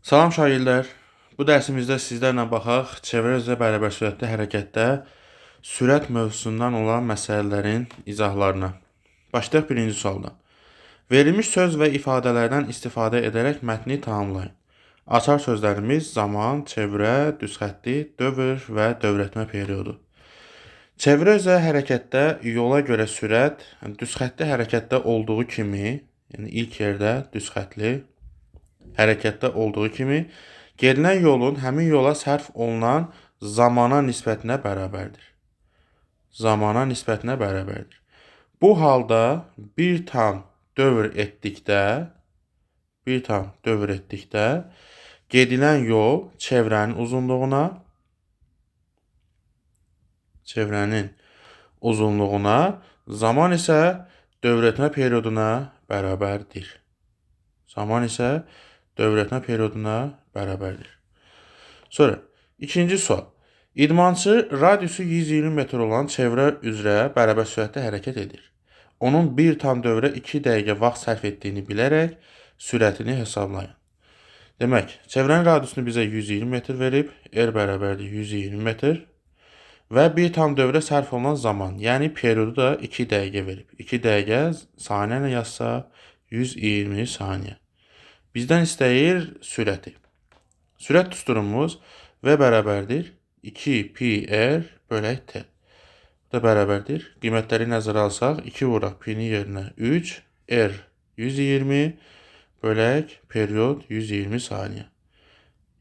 Salam şagirdlər. Bu dərsimizdə sizlərlə baxaq çevrə üzrə bərabər sürətli hərəkətdə sürət mövzusundan olan məsələlərin izahlarına. Başlayaq birinci sualdan. Verilmiş söz və ifadələrdən istifadə edərək mətni tamamlayın. Açar sözlərimiz zaman, çevrə, düzxətti, dövr və dövrətmə periodu. Çevrə üzrə hərəkətdə yola görə sürət düzxətti hərəkətdə olduğu kimi, yəni ilk yerdə düzxəttli hərəkətdə olduğu kimi gedilən yolun həmin yola sərf olunan zamana nisbətinə bərabərdir. Zamana nisbətinə bərabərdir. Bu halda bir tam dövr etdikdə gedilən yol çevrənin uzunluğuna, zaman isə dövrətmə perioduna bərabərdir. Zaman isə dövrətmə perioduna bərabərdir. Sonra ikinci sual. İdmançı radiusu 120 metr olan çevrə üzrə bərabər sürətdə hərəkət edir. Onun bir tam dövrə 2 dəqiqə vaxt sərf etdiyini bilərək sürətini hesablayın. Demək, çevrənin radiusunu bizə 120 metr verib, R bərabərdir 120 metr və bir tam dövrə sərf olunan zaman, yəni periodu da 2 dəqiqə verib. 2 dəqiqə saniyə ilə yazsa 120 saniyə. Bizdən istəyir sürəti. Sürət düsturumuz V bərabərdir 2 pi r bölək t. Bu da bərabərdir. Qiymətləri nəzərə alsaq 2 vuraq pi-nin yerinə 3, r 120 bölək period 120 saniyə.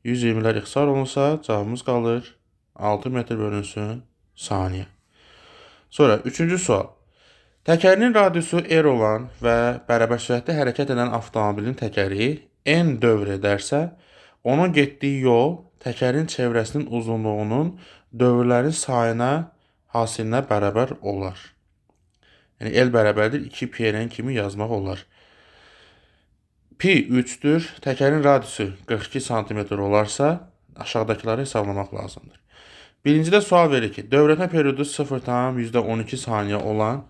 120-lər ixtisar olunsa cavabımız qalır 6 metr bölünsün saniyə. Sonra üçüncü sual. Təkərinin radiusu R olan və bərabər sürətdə hərəkət edən avtomobilin təkəri N dövr edərsə, onun getdiyi yol təkərin çevrəsinin uzunluğunun dövrlərin sayına hasilinə bərabər olar. Yəni L bərabərdir 2 pi r kimi yazmaq olar. Pi 3-dür, təkərin radiusu 42 sm olarsa, aşağıdakıları hesablamaq lazımdır. Birincidə sual verir ki, dövrətmə periodu 0,12 saniyə olan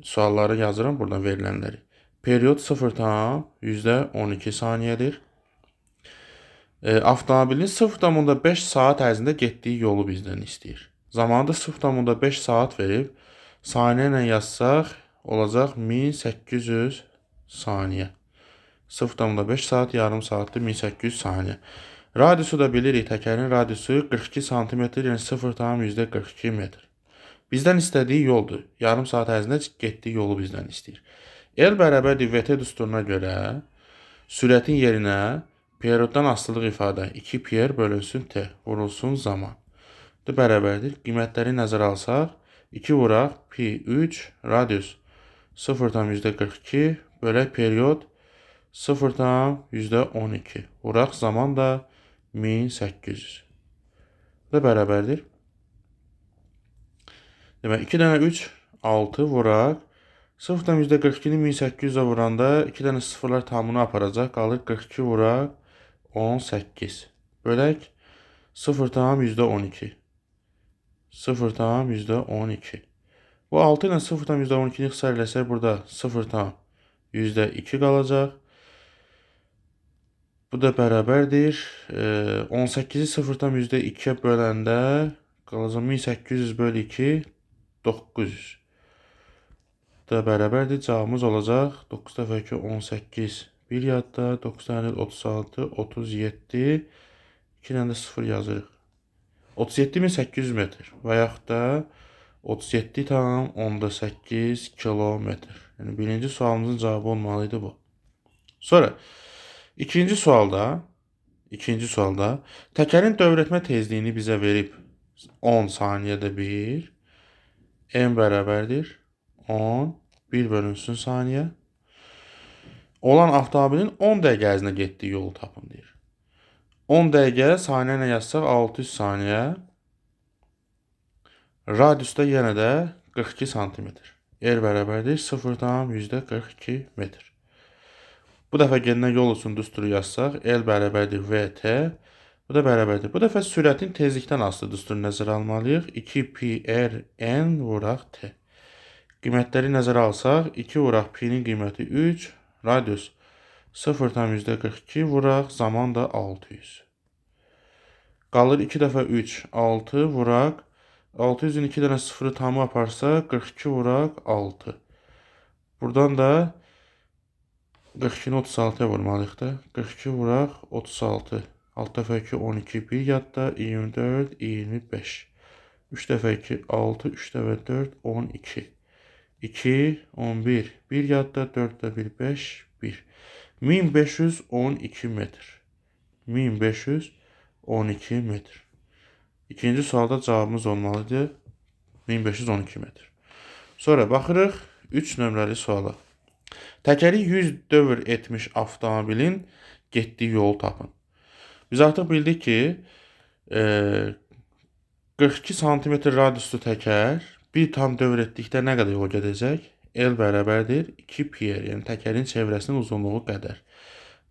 sualları yazıram buradan verilənləri. Period 0,12 saniyədir. Avtomobilin 0,5 saat ərzində getdiyi yolu bizdən istəyir. Zamanı da 0,5 saat verib, saniyə ilə yazsaq olacaq 1800 saniyə. 0,5 saat, yarım saatdır 1800 saniyə. Radiusu da bilirik, təkərin radiusu 42 sm, yəni 0,42 metr. Bizdən istədiyi yoldur. Yarım saat ərzində getdiyi yolu bizdən istəyir. L bərabərdir VT düsturuna görə sürətin yerinə perioddan asılılıq ifadə 2 pi r bölünsün t vurulsun zaman. Bu bərabərdir. Qiymətləri nəzərə alsaq 2 vuraq pi 3 radius 0,42 bölək period 0,12 vuraq zaman da 1800. Bu da bərabərdir. Demək, 2 dənə 3, 6 vuraq. 0,42-ni 1800-ə vuranda 2 dənə sıfırlar tamını aparacaq. Qalır 42 vuraq 18. Bölək 0,12. 0,12. Bu 6 ilə 0,12-ni ixtisar eləsək, burada 0,2 qalacaq. Bu da bərabərdir. 18-i 0,2-yə böləndə qalacaq 1800 bölü 2, 900. Bu da bərabərdir. Cavabımız olacaq 9 dəfə 2, 18. Bir yadda 9 dənə 36, 37. 2 dənə də 0 yazırıq. 37.800 metr və yaxud da 37,8 kilometr. Yəni birinci sualımızın cavabı olmalıydı bu. Sonra ikinci sualda təkərin dövrətmə tezliyini bizə verib 10 saniyədə 1. M bərabərdir 10, 1 bölünsün saniyə. Olan avtomobilin 10 dəqiqə ərzində getdiyi yolu tapın deyir. 10 dəqiqə saniyə ilə yazsaq 600 saniyə. Radius da yenə də 42 sm. R bərabərdir 0,42 metr. Bu dəfə gedilən yol üçün düsturu yazsaq L bərabərdir VT. Bu da bərabərdir. Bu dəfə sürətin tezlikdən asılı düsturu nəzərə almalıyıq. 2 pi r n vuraq t. Qiymətləri nəzərə alsaq 2 vuraq pi-nin qiyməti 3, radius 0,42 vuraq, zaman da 600. Qalır 2 dəfə 3, 6 vuraq. 600-ün 2 dənə sıfırı tamı aparsa 42 vuraq 6. Buradan da 42-ni 36-ya vurmalıyıq da. 42 vuraq 36. 6 dəfə 2, 12, 1 yadda, 24, 25. 3 dəfə 2, 6, 3 dəfə 4, 12. 2, 11, 1 yadda, 4 də 1, 5, 1. 1512 metr. 1512 metr. İkinci sualda cavabımız olmalıdır 1512 metr. Sonra baxırıq 3 nömrəli suala. Təkəri 100 dövr etmiş avtomobilin getdiyi yolu tapın. Biz artıq bildik ki, 42 sm radiuslu təkər bir tam dövr etdikdə nə qədər yol gedəcək? L bərabərdir 2 pi r, yəni təkərin çevrəsinin uzunluğu qədər.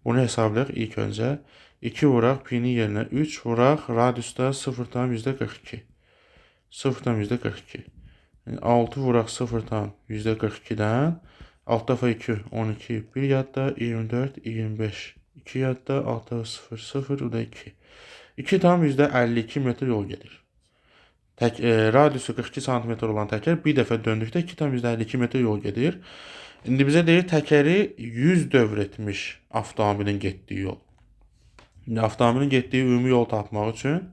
Bunu hesablayaq ilk öncə. 2 vuraq, pi-nin yerinə 3 vuraq, radiusda 0,42. 0,42. Yəni 6 vuraq 0,42-dən 6 dəfə 2, 12, 1 yadda, 24, 25, 2 yadda, 6 0, 0, bu da 2. 2,52 metr yol gedir. Radiusu 42 sm olan təkər bir dəfə döndükdə 2,52 metr yol gedir. İndi bizə deyir, təkəri 100 dövr etmiş avtomobilin getdiyi yol. İndi avtomobilin getdiyi ümumi yol tapmaq üçün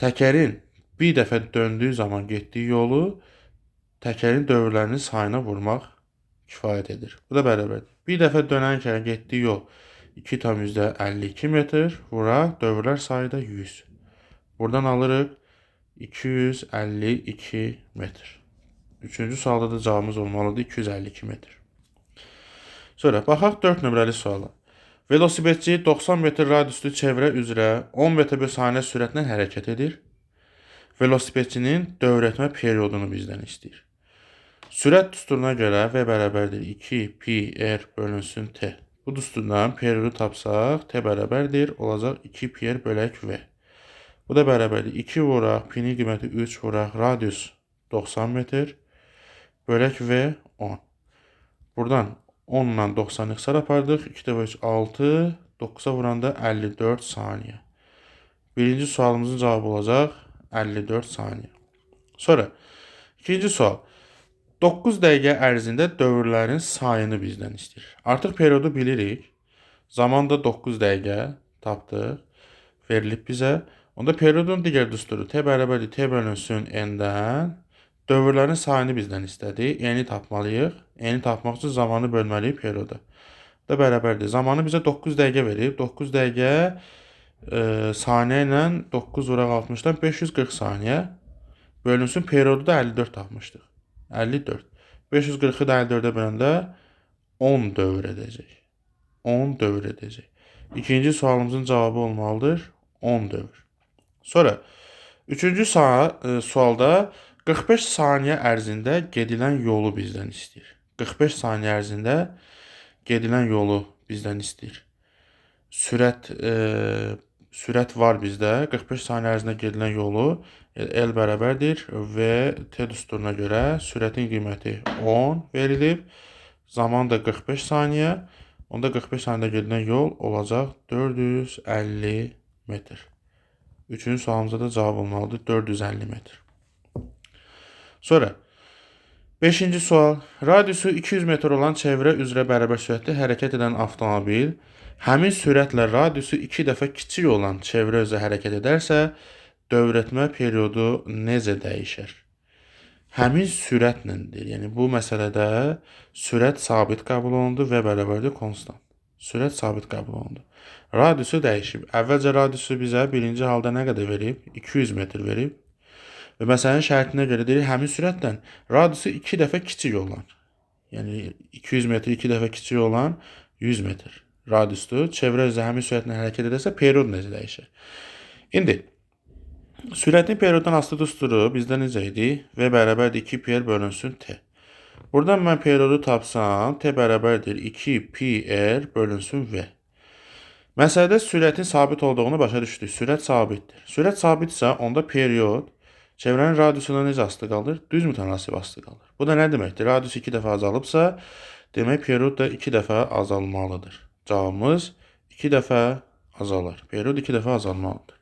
təkərin bir dəfə döndüyü zaman getdiyi yolu təkərin dövrlərinin sayına vurmaq kifayət edir. Bu da bərabərdir. Bir dəfə dönərkən getdiyi yol 2,52 metr vuraq, dövrlər sayı da 100. Buradan alırıq 252 metr. Üçüncü sualda da cavabımız olmalıdır 252 metr. Sonra baxaq 4 nömrəli suala. Velosipedçi 90 metr radiuslu çevrə üzrə 10 metr bölü saniyə sürətlə hərəkət edir. Velosipedçinin dövr etmə periodunu bizdən istəyir. Sürət düsturuna görə V bərabərdir 2 pi r bölünsün T. Bu düsturdan periodu tapsaq T bərabərdir olacaq 2 pi r bölək V. Bu da bərabərdir 2 vuraq, pi-nin qiyməti 3 vuraq, radius 90 metr bölək V 10. Buradan 10 ilə 90-ı ixtisar apardıq. 2 dəfə 3, 6, 9-a vuranda 54 saniyə. Birinci sualımızın cavabı olacaq 54 saniyə. Sonra ikinci sual. 9 dəqiqə ərzində dövrlərin sayını bizdən istəyir. Artıq periodu bilirik. Zaman da 9 dəqiqə tapdıq. Verilib bizə. Onda periodun digər düsturu T bərabərdir T bölünsün N-dən. Dövrlərin sayını bizdən istədi. N-i tapmalıyıq. N-i tapmaq üçün zamanı bölməliyik perioda. Bu da bərabərdir. Zamanı bizə 9 dəqiqə verib. 9 dəqiqə saniyə ilə 9 vuraq 60-dan 540 saniyə bölünsün. Periodu da 54 tapmışdıq. 54. 540-ı da 54-ə böləndə 10 dövr edəcək. 10 dövr edəcək. İkinci sualımızın cavabı olmalıdır 10 dövr. Sonra üçüncü sualda 45 saniyə ərzində gedilən yolu bizdən istəyir. 45 saniyə ərzində gedilən yolu bizdən istəyir. Sürət var bizdə. 45 saniyə ərzində gedilən yolu L bərabərdir V T düsturuna görə sürətin qiyməti 10 verilib. Zaman da 45 saniyə. Onda 45 saniyədə gedilən yol olacaq 450 metr. Üçüncü sualımıza da cavab olmalıdır 450 metr. Sonra beşinci sual. Radiusu 200 metr olan çevrə üzrə bərabər sürətli hərəkət edən avtomobil həmin sürətlə radiusu 2 dəfə kiçik olan çevrə üzrə hərəkət edərsə, dövr etmə periodu necə dəyişər? Həmin sürətlədir. Yəni bu məsələdə sürət sabit qəbul olundu və bərabərdir konstant. Sürət sabit qəbul olundu. Radiusu dəyişib. Əvvəlcə radiusu bizə birinci halda nə qədər verib? 200 metr verib. Və məsələnin şərtinə görə deyir, həmin sürətlə radiusu 2 dəfə kiçik olan, yəni 200 metr 2 dəfə kiçik olan 100 metr radiusdur. Çevrə üzrə həmin sürətlə hərəkət edərsə, period necə dəyişər? İndi, sürətin perioddan asılı düsturu bizdə necə idi? V bərabərdir 2 pi r bölünsün T. Buradan mən periodu tapsam, T bərabərdir 2 pi r bölünsün V. Məsələdə sürətin sabit olduğunu başa düşdük. Sürət sabitdir. Sürət sabitsə, onda period çevrənin radiusuna necə asılı qalır? Düz mütənasib asılı qalır. Bu da nə deməkdir? Radius 2 dəfə azalıbsa, Demək, period da 2 dəfə azalmalıdır. Cavabımız 2 dəfə azalar. Period 2 dəfə azalmalıdır.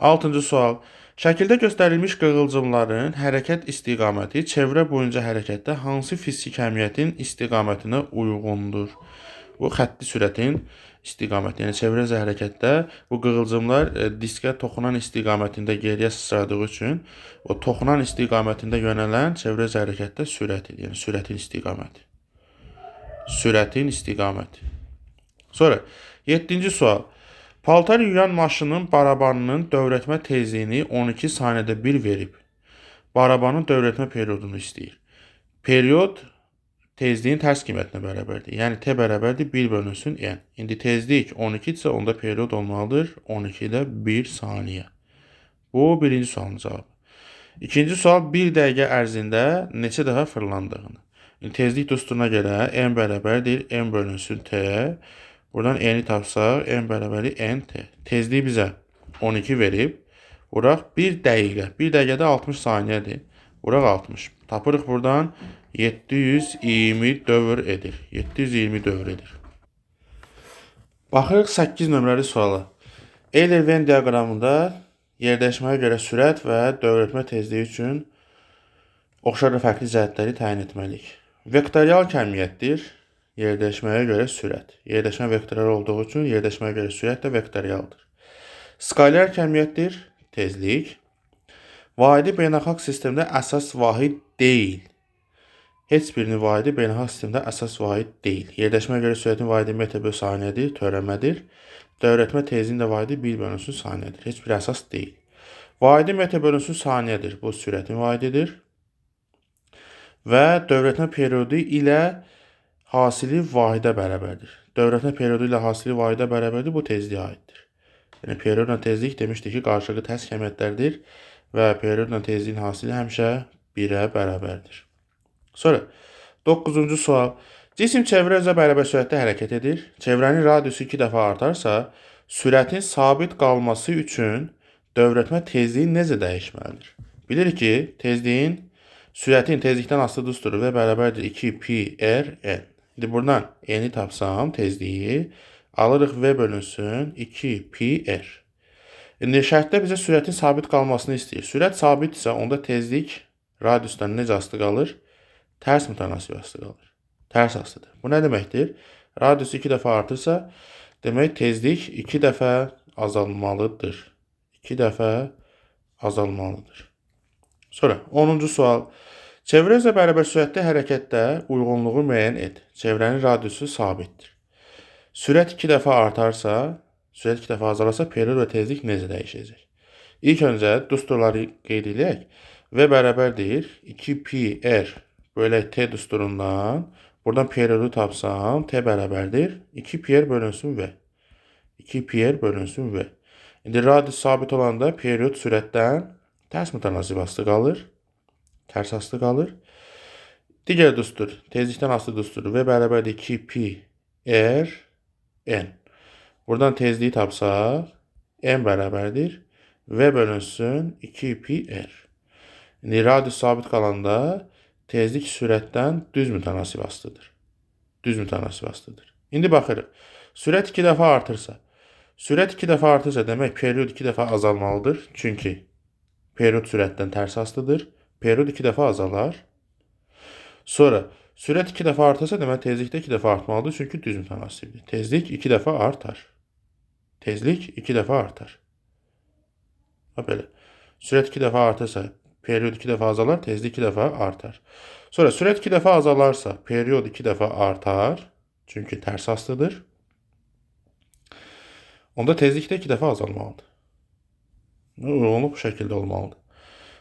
6-cı sual. Şəkildə göstərilmiş qığılcımların hərəkət istiqaməti çevrə boyunca hərəkətdə hansı fiziki kəmiyyətin istiqamətinə uyğundur? Bu xətti sürətin istiqaməti. Yəni çevrə üzrə hərəkətdə bu qığılcımlar diskə toxunan istiqamətində geriyə sıçradığı üçün o toxunan istiqamətində yönələn çevrə üzrə hərəkətdə sürətidir. Yəni sürətin istiqaməti. Sürətin istiqaməti. Sonra 7-ci sual. Paltar yuyan maşının barabanının dövrətmə tezliyini 12 saniyədə bir verib. Barabanın dövrətmə periodunu istəyir. Period tezliyin tərs qiymətinə bərabərdir. Yəni T bərabərdir 1 bölünsün N. İndi tezlik 12 isə onda period olmalıdır 12-də 1 saniyə. Bu birinci sualın cavabı. İkinci sual 1 dəqiqə ərzində neçə dəfə fırlandığını. İndi tezlik düsturuna görə N bərabərdir N bölünsün T. Buradan N-i tapsaq, N bərabərdir NT. Tezliyi bizə 12 verib. Vuraq 1 dəqiqə. 1 dəqiqədə 60 saniyədir. Vuraq 60. Tapırıq buradan 720 dövr edir. 720 dövr edir. Baxırıq 8 nömrəli suala. Euler-Venn diaqramında yerləşməyə görə sürət və dövrətmə tezliyi üçün oxşar və fərqli cəhətləri təyin etməliyik. Vektorial kəmiyyətdir. Yerləşməyə görə sürət. Yerləşmə vektorial olduğu üçün yerləşməyə görə sürət də vektorialdır. Skalyar kəmiyyətdir. Tezlik. Vahidi beynəlxalq sistemdə əsas vahid deyil. Heç birinin vahidi beynəlxalq sistemdə əsas vahid deyil. Yerləşməyə görə sürətin vahidi metr bölü saniyədir, törəmədir. Dövrətmə tezliyinin də vahidi 1 bölünsün saniyədir. Heç bir əsas deyil. Vahidi metr bölünsün saniyədir. Bu sürətin vahididir. Və dövrətmə periodu ilə hasili vahidə bərabərdir. Dövrətmə periodu ilə hasili vahidə bərabərdir. Bu tezliyə aiddir. Yəni periodla tezlik demişdik ki, qarşılıqlı tərs kəmiyyətlərdir və periodla tezliyin hasili həmişə 1-ə bərabərdir. Sonra 9-cu sual. Cisim çevrə üzrə bərabər sürətdə hərəkət edir. Çevrənin radiusu 2 dəfə artarsa, sürətin sabit qalması üçün dövrətmə tezliyi necə dəyişməlidir? Bilirik ki, tezliyin sürətin tezlikdən asılı düsturu V bərabərdir 2 pi r n. İndi buradan n-i tapsam tezliyi alırıq V bölünsün 2 pi r. İndi şərtdə bizə sürətin sabit qalmasını istəyir. Sürət sabit isə onda tezlik radiusdan necə asılı qalır? Tərs mütənasib asılı qalır. Tərs asılıdır. Bu nə deməkdir? Radius 2 dəfə artırsa, demək tezlik 2 dəfə azalmalıdır. 2 dəfə azalmalıdır. Sonra 10-cu sual. Çevrə üzrə bərabər sürətli hərəkətdə uyğunluğu müəyyən et. Çevrənin radiusu sabitdir. Sürət 2 dəfə artarsa, sürət 2 dəfə azalarsa, period və tezlik necə dəyişəcək? İlk öncə düsturları qeyd edək. V bərabərdir 2 pi r bölək t düsturundan. Buradan periodu tapsam, t bərabərdir 2 pi r bölünsün v. 2 pi r bölünsün v. İndi radius sabit olanda period sürətdən tərs mütənasib asılı qalır. Tərs asılı qalır. Digər düstur, tezlikdən asılı düstur V bərabərdir 2 pi r n. Buradan tezliyi tapsaq, n bərabərdir V bölünsün 2 pi r. İndi radius sabit qalanda tezlik sürətdən düz mütənasib asılıdır. Düz mütənasib asılıdır. İndi baxırıq. Sürət 2 dəfə artırsa, sürət 2 dəfə artırsa demək period 2 dəfə azalmalıdır. Çünki period sürətdən tərs asılıdır. Period 2 dəfə azalar. Sonra sürət 2 dəfə artırsa demək tezlik də 2 dəfə artmalıdır. Çünki düz mütənasibdir. Tezlik 2 dəfə artar. Tezlik 2 dəfə artar. Ha belə. Sürət 2 dəfə artırsa period 2 dəfə azalar, tezlik 2 dəfə artar. Sonra sürət 2 dəfə azalarsa period 2 dəfə artar. Çünki tərs asılıdır. Onda tezlik də 2 dəfə azalmalıdır. Uyğunluq bu şəkildə olmalıdır.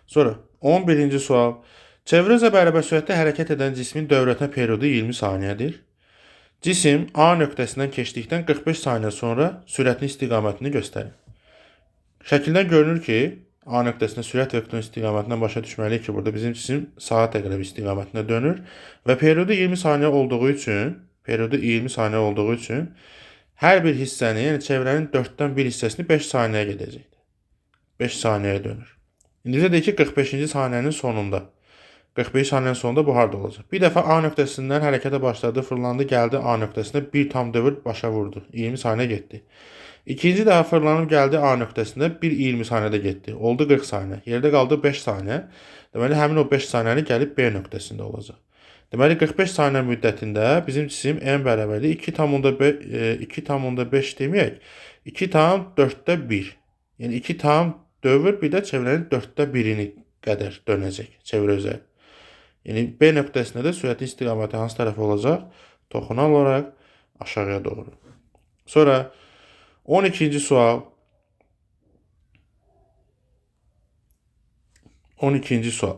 Sonra 11-ci sual. Çevrə üzrə bərabər sürətdə hərəkət edən cismin dövrətmə periodu 20 saniyədir. Cisim A nöqtəsindən keçdikdən 45 saniyə sonra sürətin istiqamətini göstərir. Şəkildən görünür ki, A nöqtəsində sürət vektorunun istiqamətindən başa düşməliyik ki, burada bizim cisim saat əqrəbi istiqamətində dönür və periodu 20 saniyə olduğu üçün, periodu 20 saniyə olduğu üçün hər bir hissəni, yəni çevrənin 4-dən 1 hissəsini 5 saniyəyə gedəcəkdir. 5 saniyəyə dönür. İndi bizə deyir ki, 45-ci saniyənin sonunda. 45 saniyənin sonunda bu harda olacaq? Bir dəfə A nöqtəsindən hərəkətə başladı, fırlandı, gəldi A nöqtəsinə, bir tam dövr başa vurdu. 20 saniyə getdi. İkinci dəfə fırlanıb gəldi A nöqtəsində, bir 20 saniyədə getdi. Oldu 40 saniyə. Yerdə qaldı 5 saniyə. Deməli, həmin o 5 saniyəni gəlib B nöqtəsində olacaq. Deməli, 45 saniyə müddətində bizim cisim M bərabərdir 2,5 deməyək, 2,4-də 1. Yəni, 2 tam dövr bir də çevrənin 4-də 1-ini qədər dönəcək çevrə üzəri. Yəni, B nöqtəsində də sürətin istiqaməti hansı tərəfə olacaq? Toxunan olaraq aşağıya doğru. Sonra 12-ci sual. 12-ci sual.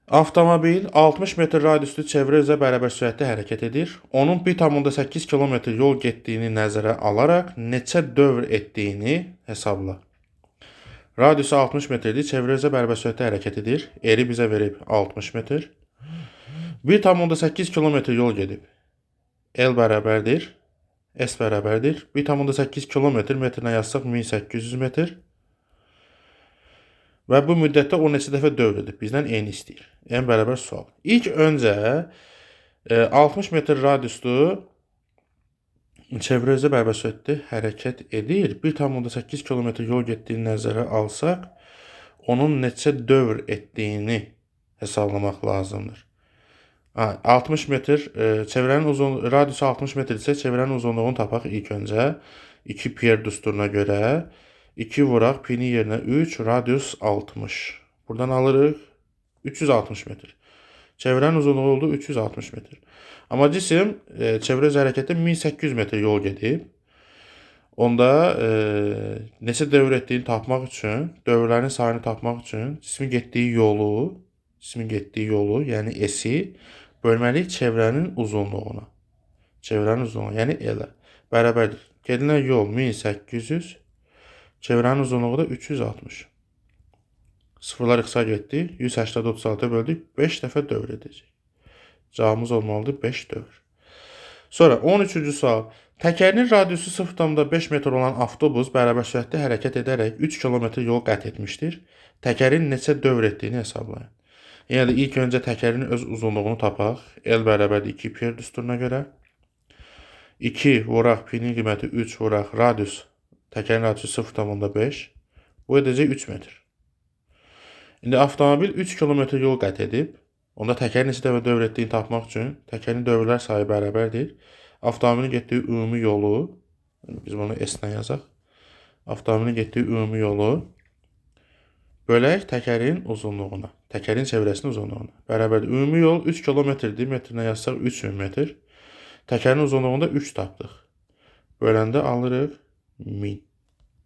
Avtomobil 60 metr radiuslu çevrə üzrə bərabər sürətdə hərəkət edir. Onun 1,8 km yol getdiyini nəzərə alaraq neçə dövr etdiyini hesabla. Radiusu 60 metrdir, çevrə üzrə bərabər sürətdə hərəkət edir. R-i bizə verib 60 metr. 1,8 km yol gedib. L bərabərdir. S bərabərdir. 1,8 km metrlə yazsaq 1800 metr. Və bu müddətdə o neçə dəfə dövr edib? Bizdən N istəyir. N bərabər sual. İlk öncə 60 metr radiuslu çevrə üzrə bərabər sürətdə hərəkət edir. 1,8 km yol getdiyini nəzərə alsaq, onun neçə dövr etdiyini hesablamaq lazımdır. 60 metr, çevrənin uzun radiusu 60 metr isə çevrənin uzunluğunu tapaq ilk öncə. 2 pi r düsturuna görə 2 vuraq pi-nin yerinə 3, radius 60. Buradan alırıq 360 metr. Çevrənin uzunluğu oldu 360 metr. Amma cisim çevrə üzrə hərəkətdə 1800 metr yol gedib. Onda neçə dövr etdiyini tapmaq üçün, dövrlərin sayını tapmaq üçün cismin getdiyi yolu, yəni S-i bölməliyik çevrənin uzunluğuna. Çevrənin uzunluğu, yəni L-ə bərabərdir. Gedilən yol 1800, çevrənin uzunluğu da 360. Sıfırlar ixtisar getdi. 180 36 böldük. 5 dəfə dövr edəcək. Cavabımız olmalıdır 5 dövr. Sonra 13-cü sual. Təkərinin radiusu 0,5 metr olan avtobus bərabər sürətdə hərəkət edərək 3 km yol qət etmişdir. Təkərin neçə dövr etdiyini hesablayın. Yenə də ilk öncə təkərin öz uzunluğunu tapaq. L bərabərdir 2 pi r düsturuna görə. 2 vuraq pi-nin qiyməti 3 vuraq radius. Təkərin radiusu 0,5. Bu edəcək 3 metr. İndi avtomobil 3 km yol qət edib. Onda təkərin neçə dəfə dövr etdiyini tapmaq üçün təkərin dövrlər sayı bərabərdir. Avtomobilin getdiyi ümumi yolu, biz bunu S-lə yazaq. Avtomobilin getdiyi ümumi yolu bölək təkərin uzunluğuna, təkərin çevrəsinin uzunluğuna bərabərdir. Ümumi yol 3 kilometrdir, metrlə yazsaq 3000 metr. Təkərin uzunluğunda 3 tapdıq. Böləndə alırıq 1000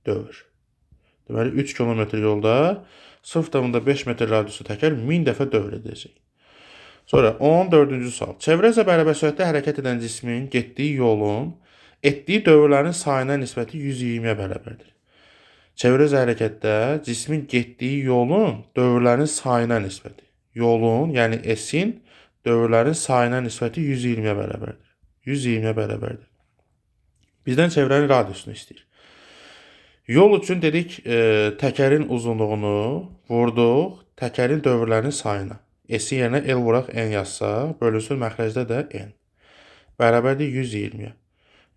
dövr. Deməli 3 kilometr yolda 0,5 metr radiuslu təkər 1000 dəfə dövr edəcək. Sonra 14-cü sual. Çevrə üzrə bərabər sürətdə hərəkət edən cismin getdiyi yolun etdiyi dövrlərin sayına nisbəti 120-yə bərabərdir. Çevrə üzrə hərəkətdə cismin getdiyi yolun dövrlərin sayına nisbəti. Yolun, yəni S-in dövrlərin sayına nisbəti 120-yə bərabərdir. 120-yə bərabərdir. Bizdən çevrənin radiusunu istəyir. Yol üçün dedik, təkərin uzunluğunu vurduq təkərin dövrlərinin sayına. S-in yerinə L vuraq N yazsaq, bölünsün məxrəcdə də N. Bərabərdir 120-yə.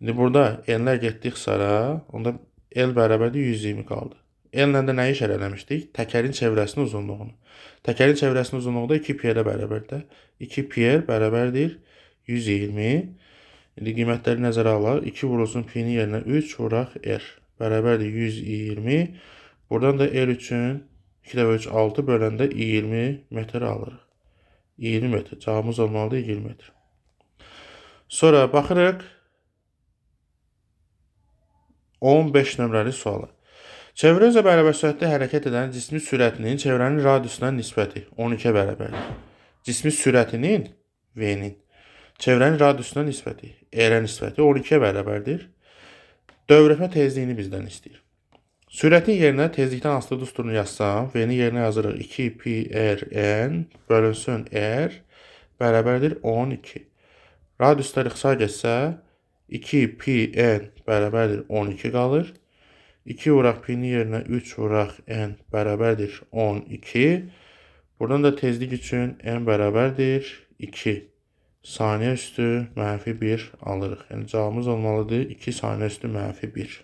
İndi burada N-lər getdi ixtisara, onda L bərabərdir 120 qaldı. L-lə də nəyi işarə eləmişdik? Təkərin çevrəsinin uzunluğunu. Təkərin çevrəsinin uzunluğu da 2 pi r-ə bərabərdir. 2 pi r bərabərdir 120. İndi qiymətləri nəzərə alaq. 2 vurulsun pi-nin yerinə 3 vuraq R. Bərabərdir 120. Buradan da R üçün 2 dəfə 3, 6 böləndə 20 metr alırıq. 20 metr. Cavabımız olmalıdır 20 metr. Sonra baxırıq 15 nömrəli suala. Çevrə üzrə bərabər sürətdə hərəkət edən cismin sürətinin çevrənin radiusuna nisbəti 12-yə bərabərdir. Cismin sürətinin V-nin çevrənin radiusuna nisbəti R-ə nisbəti 12-yə bərabərdir. Dövrətmə tezliyini bizdən istəyir. Sürətin yerinə tezlikdən asılı düsturunu yazsam, V-nin yerinə yazırıq 2 pi r n bölünsün r bərabərdir 12. Radiuslar ixtisar getsə 2 pi n bərabərdir 12 qalır. 2 vuraq pi-nin yerinə 3 vuraq n bərabərdir 12. Buradan da tezlik üçün m bərabərdir 2 saniyə üstü mənfi 1 alırıq. Yəni cavabımız olmalıdır 2 saniyə üstü mənfi 1.